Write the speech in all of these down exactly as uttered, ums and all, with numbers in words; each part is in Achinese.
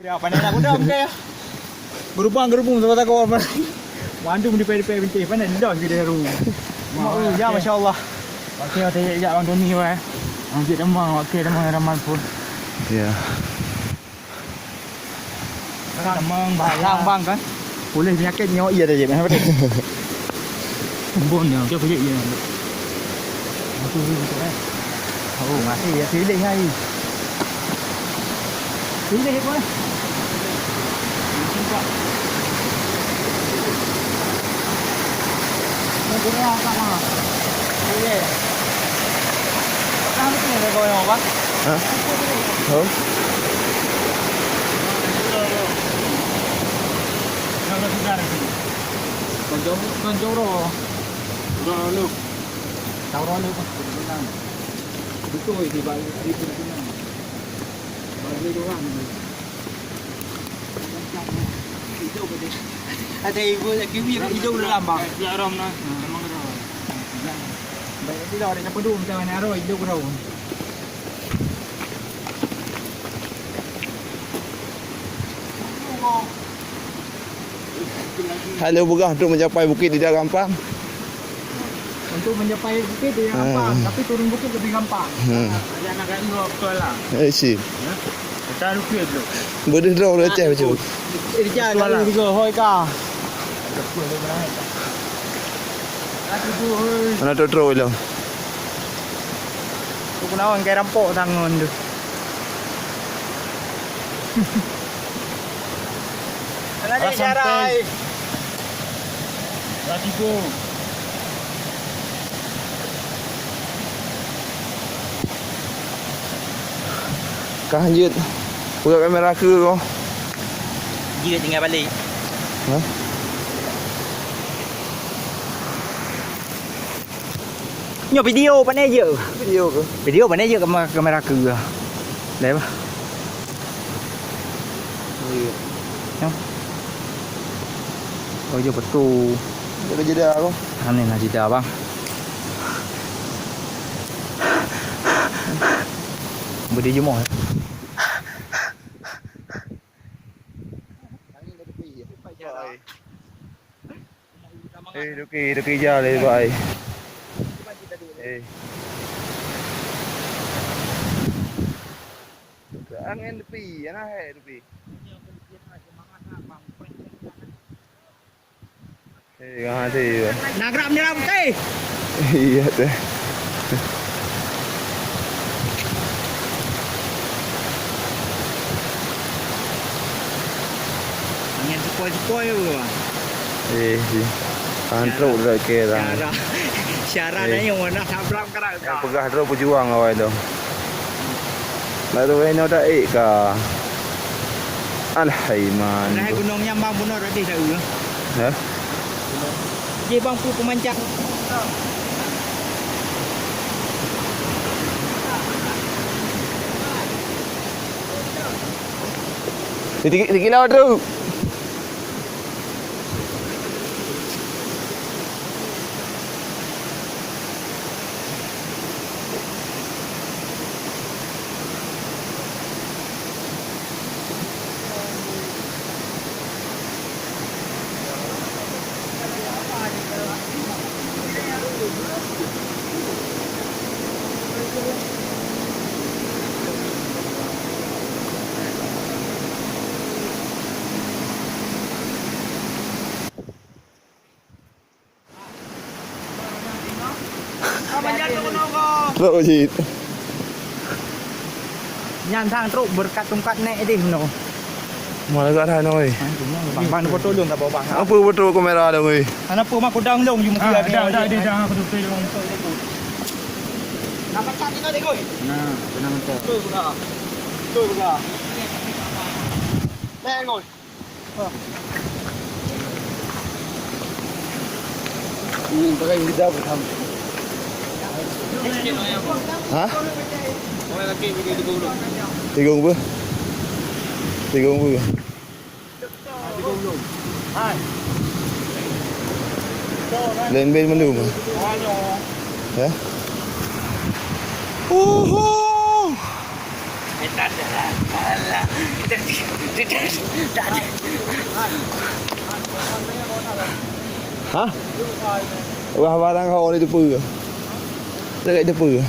Dah pandai nak gudam ke? Gerubang, gerubung, sama takut apa. Mandum di peri-peri binti, pandai dah kita ru. Oh, ya, masya Allah. Okey, okey, ya, Bang Tony, weh. Bang Cik Temang, okey, Temang Ramal pun. Ya. Temang, balang, bang, kan? Boleh penyakit nyawa iya dah, Cik. Bon, ya, okey, okey, ya. Aku, aku, aku, eh. Oh, masih ya, pilih hari. Pilih apa? Nak guna apa, ha? Pilih. Apa ni, nak guna apa? Ha? Oh. Kan jauh, kan jauh, bro. Udah, lu. Tahu, bro, lu. Betul, di balik, di balik. Ada ibu lagi, ibu hidup dalam, bang. Ya, Rom, nah. Memang ada. Baik, tidak ada siapa dulu, macam mana, Rom, hidup, Rom. Hai lôn peugah, untuk mencapai bukit tidak gampang. Untuk mencapai bukit tidak gampang, tapi turun bukit lebih gampang. Hmm. Ada anak kat dua betul lah. Eh, si. Ya. Kita lukis dulu. Bodoh droe, bodoh ceh, macam. Eh, dia kat dua hoi ka. Mana tu terus lo? Tu kenawan kai rampok tangan tu. Alah, dia jarai. Lah tiga. Ka hanjeuet. Peugah kamera keu kau. Jeuet tinggai balek. Hah? Nyoe video pane jeuet. Video ke? Video pane jeuet kamera, kamera keu. Dah bah. Iya. Nyoe. Oh, jeuet betul. Ada jeda aku. Aneh lah jeda, bang. Beri jemur. Eh, duki, duki jal, eh, bak ai. Eh. Angén dupi, ana hai dupi. Eh, ha, tu. Nagrak menyerang, eh. Iya, tu. Angén sepoi-sepoi tu, bang. Eh, si. Antruk dah ke dah. Syara. Syara dah yang warna sabram kerak. Eh, peugah droe peujuang awai tu. Baru inoe dak ék ka. Alhaiman. Nah, gunong nyang bang bunoe dak deh dak. Hah? Jih bang pu pemancang. Di, di kilau tu. Trok cit. Nyan sang trok beureukat tungkat nek deh no. Mana gak dah no, eh? Bang, bang, foto dong tak bawa bang. Apa foto kamera dong, eh? Ana apa mak kudang dong, you mesti ada. Dah, dah, dah, dah, aku tu dong. Nak pakat ni dek, oi. Nah, tenang tak. Betul buka. Betul buka. Nek, oi. Hah? Tiga puluh. Tiga puluh. Lain band mana? Ya? Uhu. Hah? Wah, barang kau ni tepe. Tak ada tepe.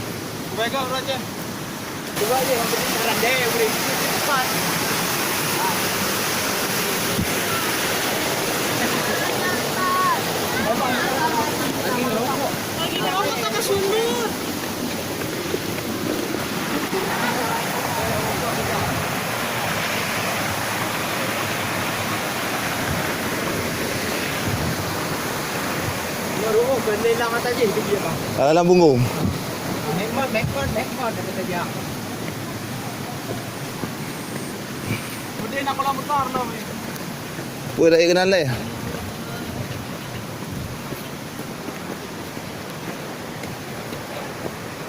Dalam punggung. Peue dak kenal lé?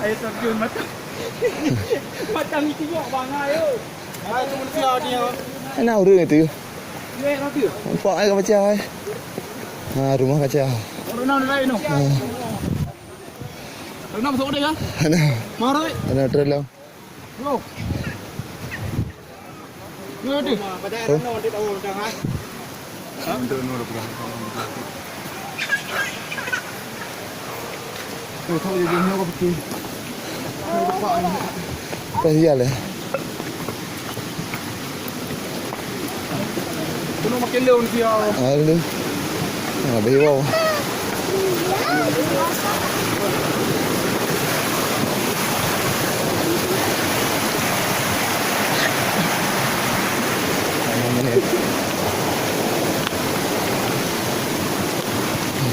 Air terjun macam, macam itu juga bang ayo. Hai tu manusia dia. Ana ureueng itu. Nampak ai kaca ai. Ha, rumah kaca. Orang nak lain tu. Ha. Orang nak masuk dia kan? Ana. Maroi. Ana terlalu. Bro. Bro tu. Kasihan eh. Kena makin lé dia. Aduh. Ah, beri wow.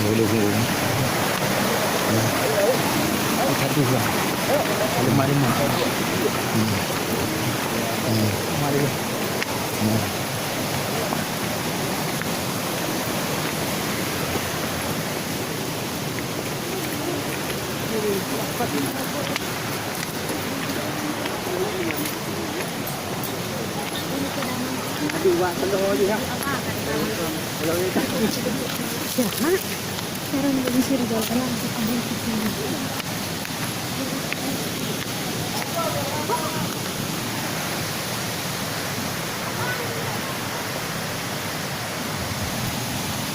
Boleh, boleh. Satu lah. Lima, lima. Hmm. Hmm. Lima, lima. Hmm.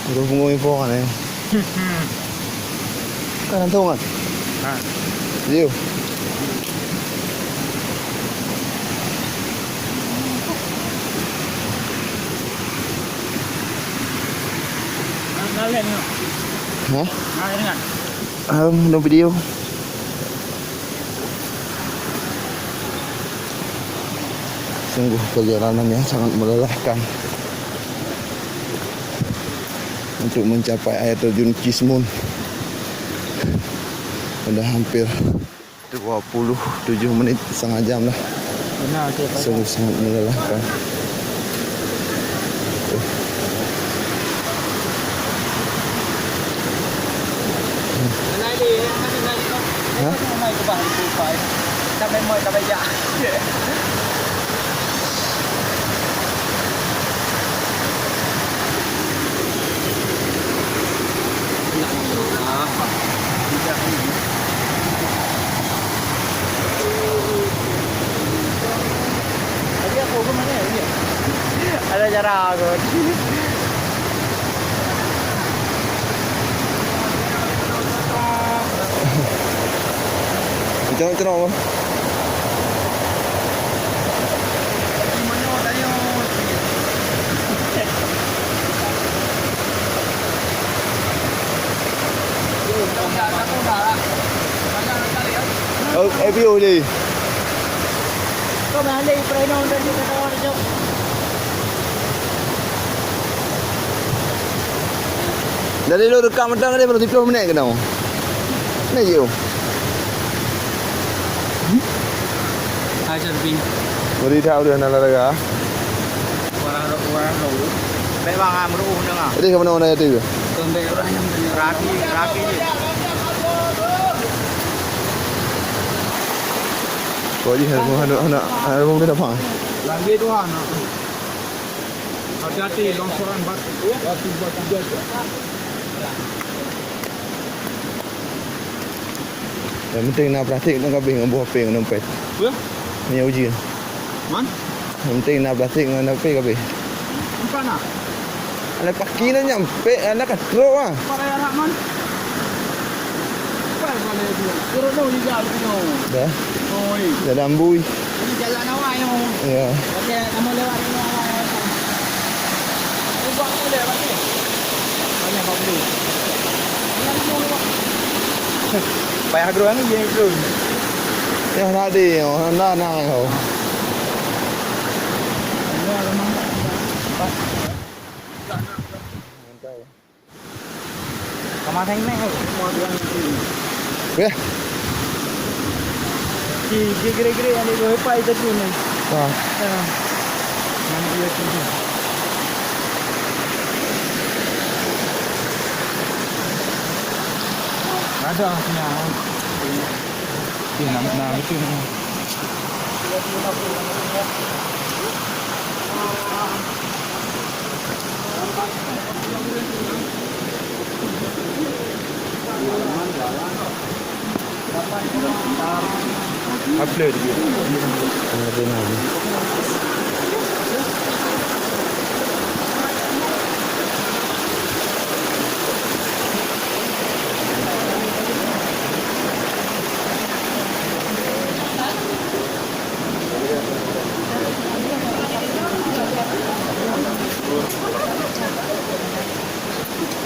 Udah pungo info kan eh. Kan langsung kan? Ha. Yo. Hah? Um, no video. Sungguh perjalanan yang sangat melelahkan untuk mencapai air terjun Cismun. Udah hampir dua puluh tujuh menit, setengah jam lah. Benar, okey, Pak. Sungguh sangat melelahkan. Hah? Ada cara kot. Macam mana? Oh, eh, piôh je. Dari lu rekam mentang ni baru tiga puluh minit kena. Ni je. Hai, Sharbi. Beri dah udah nak lara. Orang ro-, orang ro. Baik bang, ah, meruh dengar. Jadi ke mana orang itu? Kembali orang yang rapi, rapi je. Kau je, anak, anak, anak, anak, anak, anak. Lagi Tuhan. Hati-hati longsoran batu, batu, batu jatuh. Yang penting na plastik na kabeh ngon buah peng ngon dompet. Ya? Minyak uji. Man? Yang penting na plastik ngon H P ka habéh. Bukan ah. Ada paki na nyampé, ada ka trok ah. Apa raya anak man? Apa yang mana itu? Turun dong di jalan tu. Dah. Oh, ni. Dah dah ambui. Ini jalan awak yang. Ya. Okey, nama lewat rumah awak. Ubah tu deh, Pak. Banyak empat puluh. Payah keudroe ni, dia keudroe. Nyoe na di, nyoe na, na, nyoe. Sama saya naik. Ya. Si, si gere-gere yang di bawah pai tadi ni. Ha. Ha. Yang dia tu. Ada punya. Okey, nak, nak betul ni. Upload.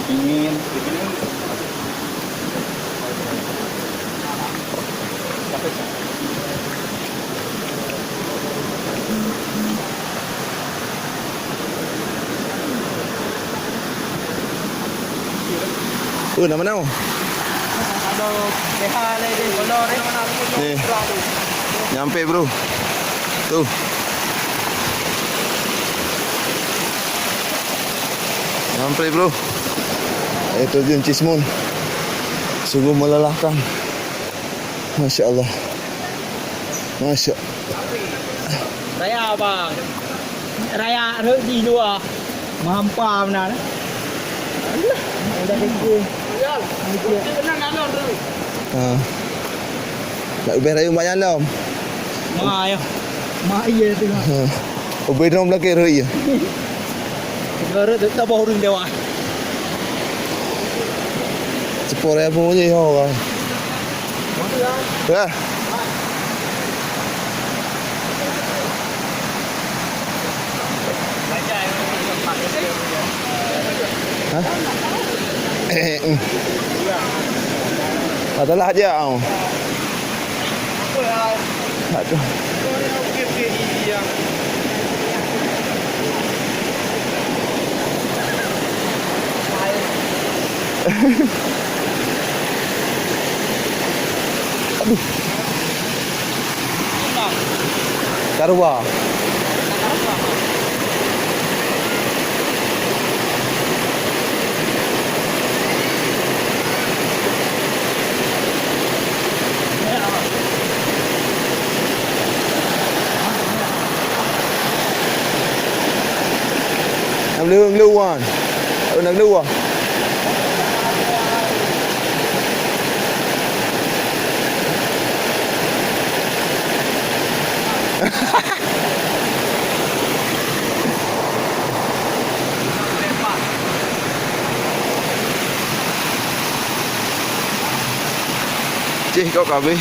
Dingin. Oh, nama nau? Ni. Nyampé, bro. Tu. Nyampé, bro. Air terjun Cismon. Sungguh melelahkan. Masya Allah. Masya. Raya, bang. Raya rhot di luwa. Meuhampa meunan. Alah, udah kecil. Ha. Nak ubah rayu banyak lom. Ma ya. Ma iya tu. Ha. Ubah dong belakang rhot iya. Rhot tak bau urang dewa. Sepuluh ribu je ho kan. Ya. Hah? Eh, eh. Adalah aja. Aduh. Aduh. Karwa. Nam leueng leuwan. Oh, nam leuwa. Cih kok kabeh.